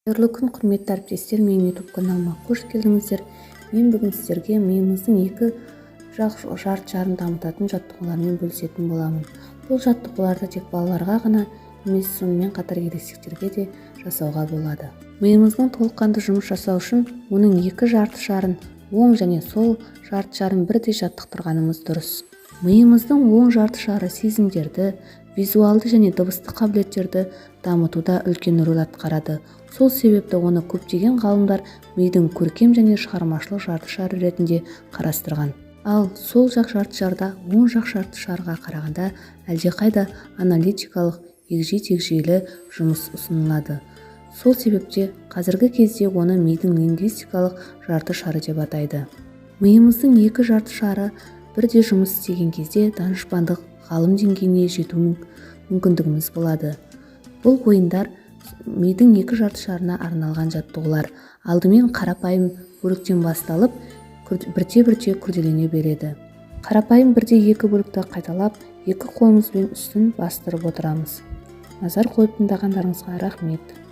Қайырлы күн, құрметті әріптестер! Менің YouTube каналыма қош келдіңіздер! Мен бүгін сіздерге миымыздың екі жақ жарты шарын дамытатын жаттығулармен бөлісетін боламын. Бұл жаттығуларды тек балаларға ғана емес, сонымен қатар ересектерге де жасауға болады. Миымыздың толыққанды жұмыс жасау үшін оның екі жарты шарын, оң және сол жарты шарын бірдей жаттықтырғанымыз дұрыс. Миымыздың оң жарты шары сезімдерді, визуалды және дыбыстық қабілеттерді дамытуда үлкен рөл атқарады. Сол себепті оны көптеген ғалымдар мидың көркем және шығармашылық жарты шары ретінде қарастырған. Ал сол жақ жарты шарда оң жақ жарты шарға қарағанда әлдеқайда аналитикалық, егжей-тегжейлі жұмыс ұсынылады. Сол себепте қазіргі кезде оны мидың лингвистикалық жарты шары деп атайды. Миымыздың екі жарты шары бірдей жұмыс істеген кезде данышпандық, ғалым деңгейіне жету мүмкіндігіміз болады. Бұл ойындар – мидың екі жарты шарына арналған жаттығулар. Алдымен қарапайым бөліктен басталып, бірте-бірте күрделене береді. Қарапайым бірдей екі бөлікті қайталап, екі қолымызбен үстін бастырып отырамыз. Назар қойып тыңдағандарыңызға рахмет!